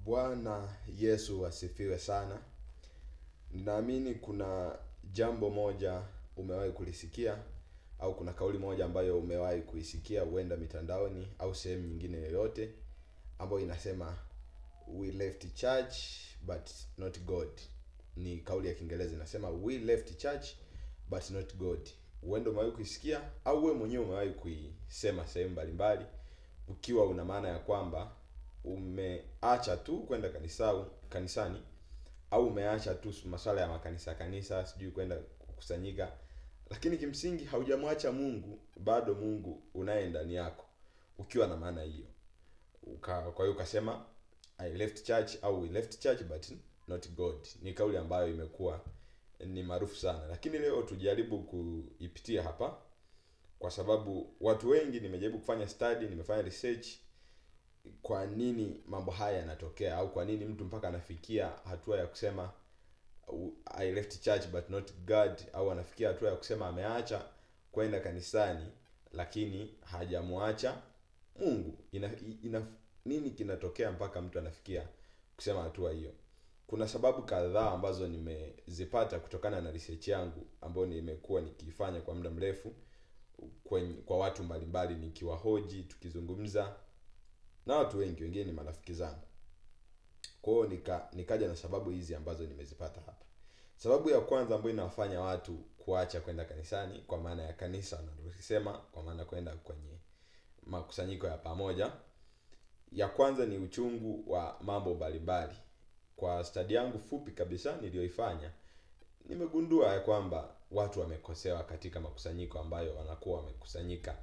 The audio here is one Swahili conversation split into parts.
Bwana Yesu asifiwe sana. Ninaamini kuna jambo moja umewahi kulisikia au kuna kauli moja ambayo umewahi kuisikia, huenda mitandaoni au sehemu nyingine yoyote, ambayo inasema we left church but not God. Ni kauli ya Kiingereza inasema we left church but not God. Huenda umewahi kuisikia au wewe mwenyewe umewahi kuisema sehemu mbalimbali, ukiwa una maana ya kwamba umeacha tu kwenda kanisani au umeacha tu masuala ya makanisa kanisa, sijui kwenda kukusanyika, lakini kimsingi haujamwacha Mungu, bado Mungu unaye ndani yako, ukiwa na maana hiyo. Kwa hiyo ukasema I left church au we left church but not God. Ni kauli ambayo imekuwa ni maarufu sana, lakini leo tujaribu kuipitia hapa, kwa sababu watu wengi, nimejaribu kufanya study, nimefanya research, kwa nini mambo haya yanatokea au kwa nini mtu mpaka anafikia hatua ya kusema I left church but not God, au anafikia hatua ya kusema ameacha kwenda kanisani lakini hajamwacha Mungu. Nini kinatokea mpaka mtu anafikia kusema hatua hiyo? Kuna sababu kadhaa ambazo nimezipata kutokana na research yangu ambayo nimekuwa nikiifanya kwa muda mrefu kwa watu mbalimbali, nikiwahoji, tukizungumza na watu wengi, wengine ni marafiki zangu. Kwa hiyo nikaja na sababu hizi ambazo nimezipata hapa. Sababu ya kwanza ambayo inawafanya watu kuacha kwenda kanisani, kwa maana ya kanisa nalosema, kwa maana kwenda kwenye makusanyiko ya pamoja, ya kwanza ni uchungu wa mambo mbalimbali. Kwa study yangu fupi kabisa niliyoifanya, nimegundua ya kwamba watu wamekosewa katika makusanyiko ambayo wanakuwa wamekusanyika,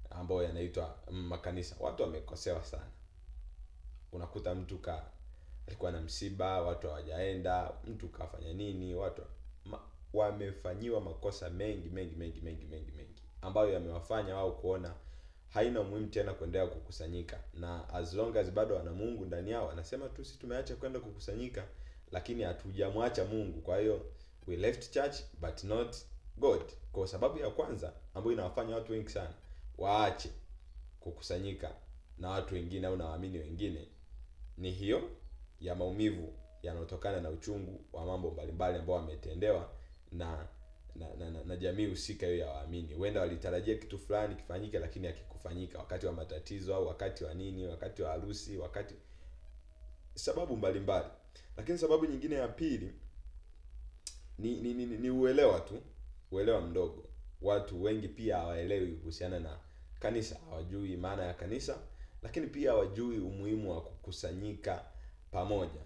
ambayo yanaitwa makanisa. Watu wamekosewa sana. Unakuta mtu alikuwa na msiba, watu hawajaenda, mtu kafanya nini, watu wamefanyiwa makosa mengi mengi mengi mengi mengi mengi ambayo yamewafanya wao kuona haina umuhimu tena kuendelea kukusanyika. Na as long as bado wana Mungu ndani yao, wanasema tu sisi tumeacha kwenda kukusanyika lakini hatujamwacha Mungu. Kwa hiyo we left church but not God. Kwa sababu ya kwanza ambayo inawafanya watu wengi sana waache kukusanyika na watu wengine au na waamini wengine ni hiyo ya maumivu yanayotokana na uchungu wa mambo mbalimbali ambao wametendewa na jamii husika hiyo ya waamini. Huenda walitarajia kitu fulani kifanyike lakini hakikufanyika, wakati wa matatizo au wakati wa nini, wakati wa harusi, wakati sababu mbalimbali. Lakini sababu nyingine ya pili ni uelewa tu, uelewa mdogo. Watu wengi pia hawaelewi kuhusiana na kanisa, hawajui maana ya kanisa, lakini pia hawajui umuhimu wa kukusanyika pamoja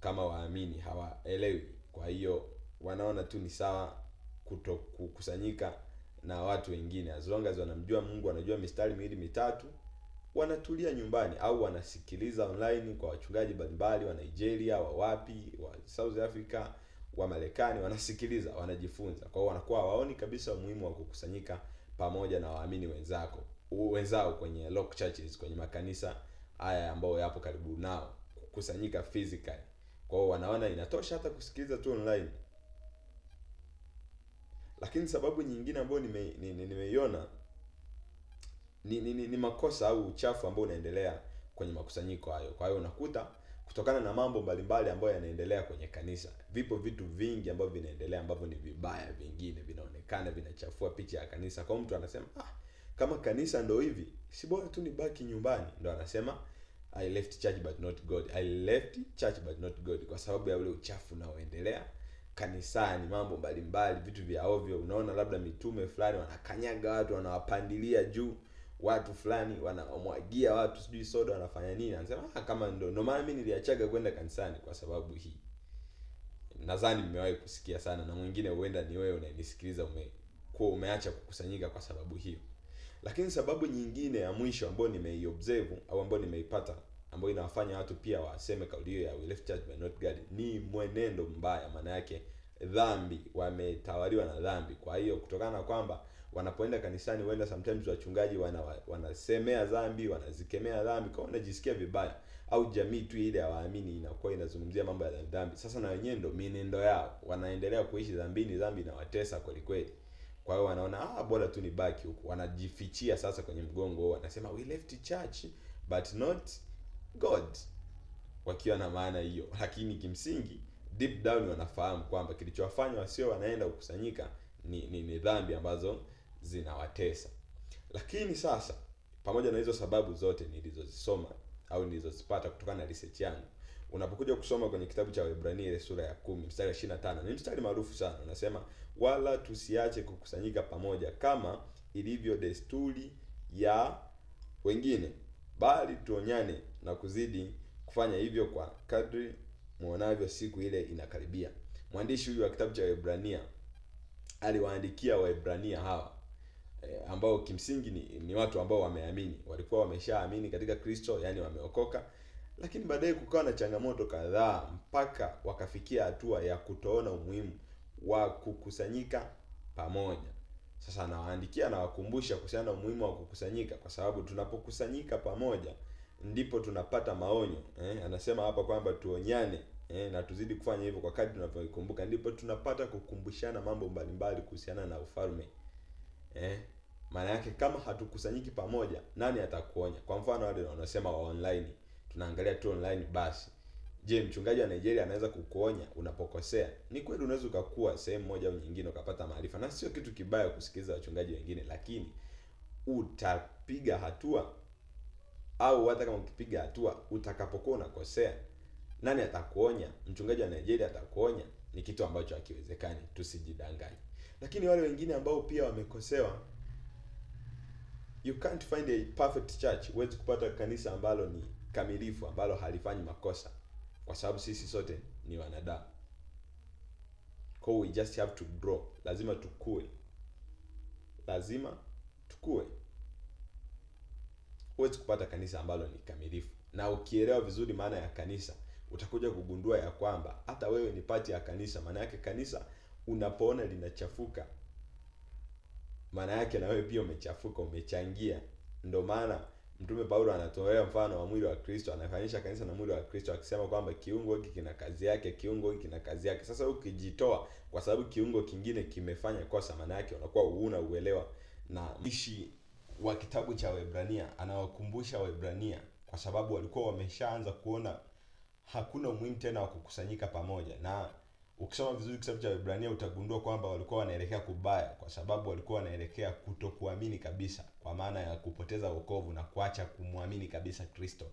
kama waamini, hawaelewi. Kwa hiyo wanaona tu ni sawa kutokusanyika na watu wengine, as long as wanamjua Mungu, wanajua mistari miwili mitatu, wanatulia nyumbani au wanasikiliza online kwa wachungaji mbalimbali wa Nigeria, wa wapi, wa South Africa, wa Marekani, wanasikiliza, wanajifunza. Kwa hiyo wanakuwa hawaoni kabisa umuhimu wa kukusanyika pamoja na waamini wenzao kwenye local churches, kwenye makanisa haya ambayo yapo karibu nao, kukusanyika physically. Kwa hiyo wanaona inatosha hata kusikiliza tu online. Lakini sababu nyingine ambayo nimeiona ni makosa au uchafu ambao unaendelea kwenye makusanyiko hayo. Kwa hiyo unakuta kutokana na mambo mbalimbali ambayo yanaendelea kwenye kanisa, vipo vitu vingi ambavyo vinaendelea ambavyo ni vibaya, vingine vinaonekana vinachafua picha ya kanisa. Kwa mtu anasema kama kanisa ndo hivi, si bora tu nibaki nyumbani. Ndo anasema I left church but not God. I left church but not God, kwa sababu ya ule uchafu unaoendelea kanisani, mambo mbalimbali, vitu vya ovyo. Unaona labda mitume fulani wanakanyaga watu, wanawapandilia juu watu fulani, wanamwagia watu sijui soda, wanafanya nini. Anasema kama ndo maana mimi niliachaga kwenda kanisani kwa sababu hii. Nadhani mmewahi kusikia sana, na mwingine huenda ni wewe unanisikiliza umekuwa umeacha kukusanyika kwa sababu hiyo. Lakini sababu nyingine ya mwisho ambayo nimeiobserve au ambayo nimeipata, ambayo inawafanya watu pia waseme kauli hiyo ya we left church but not God, ni mwenendo mbaya. Maana yake dhambi, wametawaliwa na dhambi. Kwa hiyo kutokana na kwamba wanapoenda kanisani huenda sometimes wachungaji wanasemea dhambi, wanazikemea dhambi, kwa wanajisikia vibaya, au jamii tu ile ya waamini inakuwa inazungumzia mambo ya dhambi. Sasa na wenyewe ndo mienendo yao, wanaendelea kuishi dhambini, dhambi inawatesa kweli kweli. Kwa hiyo wanaona bora tu nibaki huku, wanajifichia sasa kwenye mgongo, wanasema we left church but not God. wakiwa na maana hiyo, lakini kimsingi deep down wanafahamu kwamba kilichowafanya wasio wanaenda kukusanyika ni dhambi ambazo zinawatesa. Lakini sasa pamoja na hizo sababu zote nilizozisoma au nilizozipata kutokana na research yangu, unapokuja kusoma kwenye kitabu cha Waebrania ile sura ya 10 mstari wa 25, ni mstari maarufu sana, unasema wala tusiache kukusanyika pamoja kama ilivyo desturi ya wengine, bali tuonyane na kuzidi kufanya hivyo kwa kadri muonavyo siku ile inakaribia. Mwandishi huyu wa kitabu cha Waebrania aliwaandikia Waebrania hawa ambao kimsingi ni watu ambao wameamini, walikuwa wameshaamini katika Kristo, yani wameokoka, lakini baadaye kukawa na changamoto kadhaa mpaka wakafikia hatua ya kutoona umuhimu wa kukusanyika pamoja. Sasa anawaandikia na wakumbusha kuhusiana na umuhimu wa kukusanyika, kwa sababu tunapokusanyika pamoja ndipo tunapata maonyo. Anasema hapa kwamba tuonyane na tuzidi kufanya hivyo kwa kadri tunavyoikumbuka, ndipo tunapata kukumbushana mambo mbalimbali kuhusiana na ufalme. Maana yake kama hatukusanyiki pamoja, nani atakuonya? Kwa mfano wale wanaosema wa online, tunaangalia tu online basi. Je, mchungaji wa Nigeria anaweza kukuonya unapokosea? Ni kweli unaweza ukakua sehemu moja au nyingine ukapata maarifa, na sio kitu kibaya kusikiliza wachungaji wengine, lakini utapiga hatua? Au hata kama ukipiga hatua, utakapokuwa unakosea, nani atakuonya? Mchungaji wa Nigeria atakuonya? Ni kitu ambacho hakiwezekani, tusijidanganye. Lakini wale wengine ambao pia wamekosewa, you can't find a perfect church. Huwezi kupata kanisa ambalo ni kamilifu, ambalo halifanyi makosa, kwa sababu sisi sote ni wanadamu. Kwa we just have to grow. Lazima tukue. Lazima tukue. Huwezi kupata kanisa ambalo ni kamilifu. Na ukielewa vizuri maana ya kanisa, utakuja kugundua ya kwamba hata wewe ni pati ya kanisa. Maana yake kanisa unapoona linachafuka, maana yake na wewe pia umechafuka, umechangia. Ndio maana Mtume Paulo anatolea mfano wa mwili wa Kristo, anafananisha kanisa na mwili wa Kristo akisema kwamba kiungo hiki kina kazi yake, kiungo hiki kina kazi yake. Sasa ukijitoa kwa sababu kiungo kingine kimefanya kosa, maana yake unakuwa huna uelewa. Na mwandishi wa kitabu cha Waebrania anawakumbusha Waebrania kwa sababu walikuwa wameshaanza kuona hakuna umuhimu tena wa kukusanyika pamoja. Na ukisoma vizuri kitabu cha Waebrania utagundua kwamba walikuwa wanaelekea kubaya, kwa sababu walikuwa wanaelekea kutokuamini kabisa, kwa maana ya kupoteza wokovu na kuacha kumwamini kabisa Kristo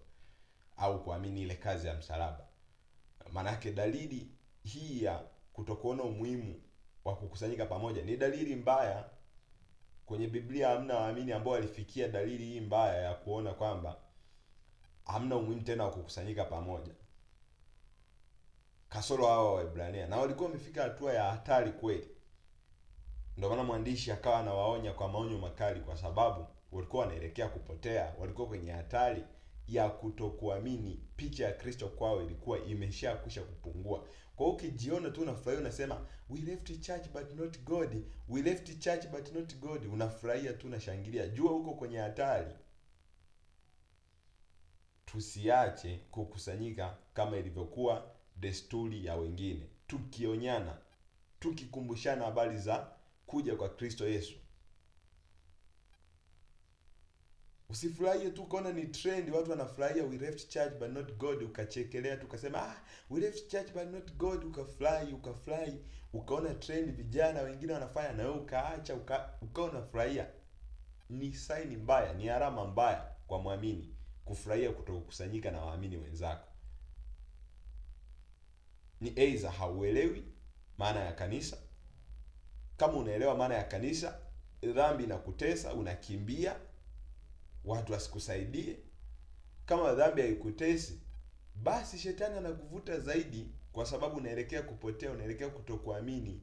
au kuamini ile kazi ya msalaba. Maana yake dalili hii ya kutokuona umuhimu wa kukusanyika pamoja ni dalili mbaya. Kwenye Biblia hamna waamini ambao walifikia dalili hii mbaya ya kuona kwamba hamna umuhimu tena wa kukusanyika pamoja, kasoro hawa Waebrania, na walikuwa wamefika hatua ya hatari kweli. Ndio maana mwandishi akawa anawaonya kwa maonyo makali, kwa sababu walikuwa wanaelekea kupotea, walikuwa kwenye hatari ya kutokuamini. Picha ya Kristo kwao ilikuwa imeshakwisha kupungua. Kwa hiyo ukijiona tu unafurahia, unasema we left church but not God, we left church but not God, unafurahia tu, unashangilia, jua huko kwenye hatari. Tusiache kukusanyika kama ilivyokuwa desturi ya wengine, tukionyana, tukikumbushana habari za kuja kwa Kristo Yesu. Usifurahie tu ukaona ni trend, watu wanafurahia we left church but not God, ukachekelea tu ukasema we left church but not God, ukafurahi, ukaona trend vijana wengine wanafanya na wewe ukaacha, ukaona unafurahia. Ni saini mbaya, ni alama mbaya kwa muamini kufurahia kutokusanyika na waamini wenzako. Ni aidha hauelewi maana ya kanisa. Kama unaelewa maana ya kanisa, dhambi inakutesa, unakimbia watu wasikusaidie. Kama dhambi haikutesi, basi shetani anakuvuta zaidi, kwa sababu unaelekea kupotea, unaelekea kutokuamini.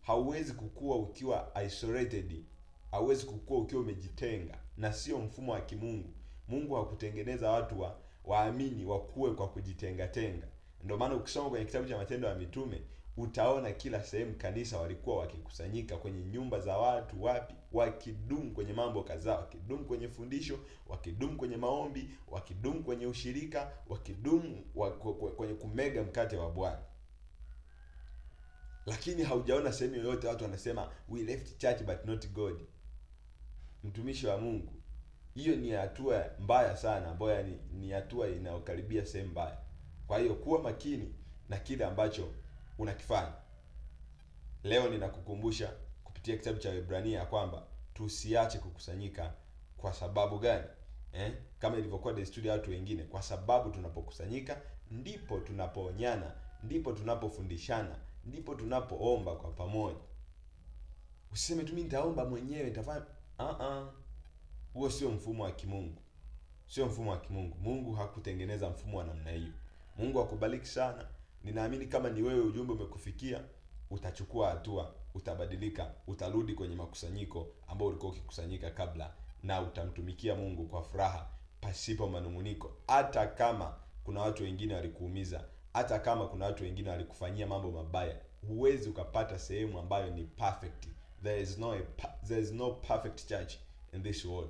Hauwezi kukua ukiwa isolated, hauwezi kukua ukiwa umejitenga, na sio mfumo wa kimungu. Mungu hakutengeneza watu waamini wakue kwa kujitenga tenga. Ndio maana ukisoma kwenye kitabu cha Matendo ya Mitume utaona kila sehemu kanisa walikuwa wakikusanyika kwenye nyumba za watu, wapi, wakidumu kwenye mambo kadhaa, wakidumu kwenye fundisho, wakidumu kwenye maombi, wakidumu kwenye ushirika, wakidumu kwenye kumega mkate wa Bwana. Lakini haujaona sehemu yoyote watu wanasema we left church but not God. Mtumishi wa Mungu, hiyo ni hatua mbaya sana, ambayo ni hatua inayokaribia sehemu mbaya. Kwa hiyo kuwa makini na kile ambacho unakifanya. Leo ninakukumbusha kupitia kitabu cha Waebrania kwamba tusiache kukusanyika. Kwa sababu gani? Kama ilivyokuwa desturi ya watu wengine, kwa sababu tunapokusanyika ndipo tunapoonyana, ndipo tunapofundishana, ndipo tunapoomba kwa pamoja. Usiseme tu mimi nitaomba mwenyewe, nitafanya. Huo sio mfumo wa kimungu. Sio mfumo wa kimungu. Mungu hakutengeneza mfumo wa namna hiyo. Mungu akubariki sana. Ninaamini kama ni wewe ujumbe umekufikia, utachukua hatua, utabadilika, utarudi kwenye makusanyiko ambao ulikuwa ukikusanyika kabla, na utamtumikia Mungu kwa furaha pasipo manunguniko. Hata kama kuna watu wengine walikuumiza, hata kama kuna watu wengine walikufanyia mambo mabaya, huwezi ukapata sehemu ambayo ni perfect. There is no perfect church in this world.